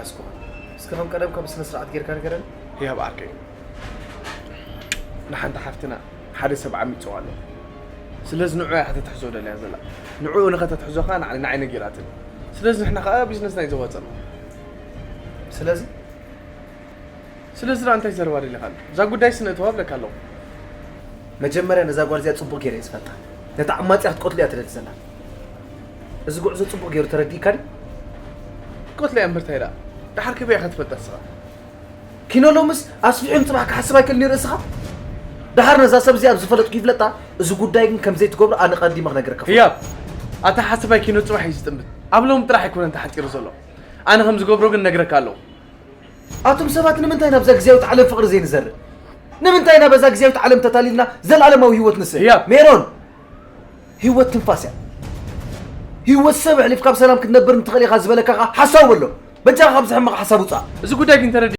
ኣስኮ፣ እስከ ከም ቀደምካ ብስነ ስርዓት ጌርካ ንገረኒ። ህያብ ዓርከይ፣ ንሓንቲ ሓፍትና ሓደ ሰብ ዓሚፅዋ ኣሎ። ስለዚ ንዑ እያ ከተትሕዞ ደልያ ዘላ። ንዑ ንኸተትሕዞ ኸዓ ንዓይ፣ ንዓይ ነጊራትኒ። ስለዚ ንሕና ኸዓ ቢዝነስና እዩ ዘዋፅኣና። ስለዚ ስለዚ ደኣ እንታይ ዘረባ ደሊኻ ኣሎ? እዛ ጉዳይ ስነ እተዋ እብለካ ኣለኹ። መጀመርያ ነዛ ጓል እዚኣ ጽቡቕ ገይረ እየ ዝፈልጣ። ነታ ዓማጺኣ ክትቀትሎ እያ ትደሊ ዘላ። እዚ ጉዕዞ ጽቡቕ ገይሩ ተረዲእካ ድዩ? ክትቀትሎ እያ እምበር እንታይ ደኣ? ደሓር ከበይ ኢኻ ትፈልጣ ንስኻ? ኪኖ ሎምስ ኣስፊሑ ንጽባሕ ክሓስብ ኣይክእልን እዩ ርእስኻ? ደሓር ነዛ ሰብ እዚኣ ኣብ ዝፈለጥኩ ይፍለጣ። እዚ ጉዳይ ግን ከም ዘይትገብሮ ኣነ ቀዲመ ክነግረካ። ህያብ፣ ኣታ ሓስባይ ኪኖ ጽባሕ እዩ ዝጥምት። ኣብ ሎሚ ጥራሕ ኣይኮነን ተሓጺሩ ዘሎ። ኣነ ከም ዝገብሮ ግን ነግረካ ኣለኹ። ኣቱም ሰባት ንምንታይ ናብዛ ግዜያዊት ዓለም ፍቕሪ ዘይንዘርእ? ንምንታይ ኢና በዛ ግዜያዊት ዓለም ተታሊልና ዘለኣለማዊ ህይወት ንስእ? ህያብ። ሜሮን፣ ህይወት ትንፋስ እያ። ህይወት ሰብ ኣሕሊፍካ ብሰላም ክትነብር እንትኽእል ኢኻ ዝበለካ ኸኣ ሓሳቡ ኣሎ። በጃኻ ካብዚ ሕማቕ ሓሳብ ውጻእ። እዚ ጉዳይ ግን ተረዲ